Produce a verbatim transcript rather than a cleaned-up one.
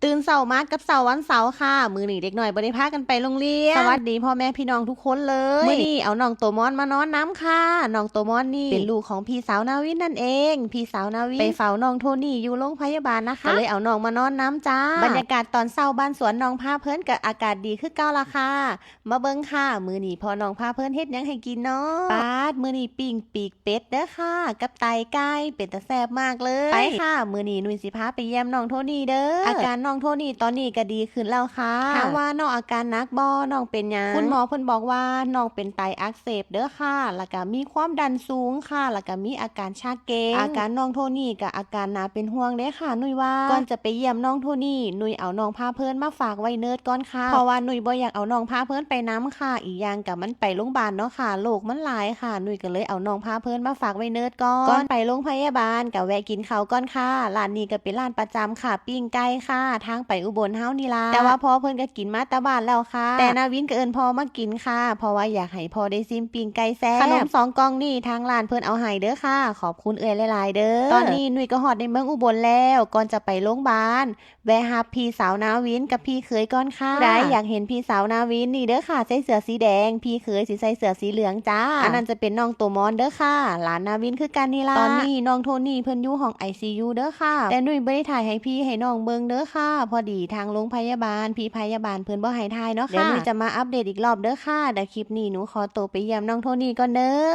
ตื่นเช้ามากับเช้าวันเสาร์ค่ะ มื้อนี้เด็กน้อยบ่ได้พากันไปโรงเรียน สวัสดีพ่อแม่พี่น้องทุกคนเลย มื้อนี้เอาน้องโตมอนมานอนนำค่ะ น้องโตมอนนี่เป็นลูกของพี่สาวนาวินนั่นเอง พี่สาวนาวินไปเฝ้าน้องโทนี่อยู่โรงพยาบาลนะคะ ก็เลยเอาน้องมานอนนำจ้า บรรยากาศตอนเช้าบ้านสวนน้องพาเพลินก็อากาศดีคือเก่าล่ะค่ะ มาเบิ่งค่ะ มื้อนี้พ่อน้องพาเพลินเฮ็ดหยังให้กินเนาะ ป๊าด มื้อนี้ปิ้งปีกเป็ดเด้อค่ะ กับไตไก่ เป็นตาแซ่บมากเลย ไปค่ะ มื้อนี้นุ้ยสิพาไปเยี่ยมน้องโทนี่เด้อ อาการน้องโทนี่ตอนนี้ก็ดีขึ้นแล้วค่ะ ถามว่าน้องอาการหนักบ่ น้องเป็นหยัง คุณหมอเพิ่นบอกว่าน้องเป็นไตอักเสบเด้อค่ะ แล้วก็มีความดันสูงค่ะ แล้วก็มีอาการชักเกร็ง อาการน้องโทนี่ก็อาการน่าเป็นห่วงเด้อค่ะ นุ้ยว่า ก่อนจะไปเยี่ยมน้องโทนี่ นุ้ยเอาน้องพาเพลินมาฝากไว้เนิร์ดก่อนค่ะ เพราะว่านุ้ยบ่อยากเอาน้องพาเพลินไปนำค่ะ อีกอย่างก็มันไปโรงพยาบาลเนาะค่ะ โรคมันหลายค่ะ นุ้ยก็เลยเอาน้องพาเพลินมาฝากไว้เนิร์ดก่อน ก่อนไปโรงพยาบาลก็แวะกินข้าวก่อนค่ะ ร้านนี้ก็เป็นร้านประจำค่ะ ปิ้งไก่ค่ะ ทางไปอุบลเฮานี่ล่ะ แต่ว่าพ่อเพิ่นก็กินมาแต่บ้านแล้วค่ะ แต่นาวินก็เอิ้นพ่อมากินค่ะ เพราะว่าอยากให้พ่อได้ซิมปิ้งไก่แซ่บ ขนมสองกล่องนี่ทางร้านเพิ่นเอาให้เด้อค่ะ ขอบคุณเอื้อยหลายๆเด้อ ตอนนี้นุ้ยก็ฮอดในเมืองอุบลแล้ว ก่อนจะไปโรงพยาบาล แวะฮับพี่สาวนาวินกับพี่เขยก่อนค่ะ ผู้ใดอยากเห็นพี่สาวนาวินนี่เด้อค่ะ ใส่เสื้อสีแดง พี่เขยสิใส่เสื้อสีเหลืองจ้า อันนั้นจะเป็นน้องโตมอนเด้อค่ะ หลานนาวินคือกันนี่ล่ะ ตอนนี้น้องโทนี่เพิ่นอยู่ห้อง ไอซียู เด้อค่ะ แต่นุ้ยบ่ได้ถ่ายให้พี่ให้น้องเบิ่งเด้อค่ะ พอดีทางโรงพยาบาล พี่พยาบาลเพิ่นบ่ให้ถ่ายเนาะค่ะ เดี๋ยวนุ้ยจะมาอัปเดตอีกรอบเด้อค่ะ เดี๋ยวคลิปนี้หนูขอตัวไปเยี่ยมน้องโทนี่ก่อนเด้อ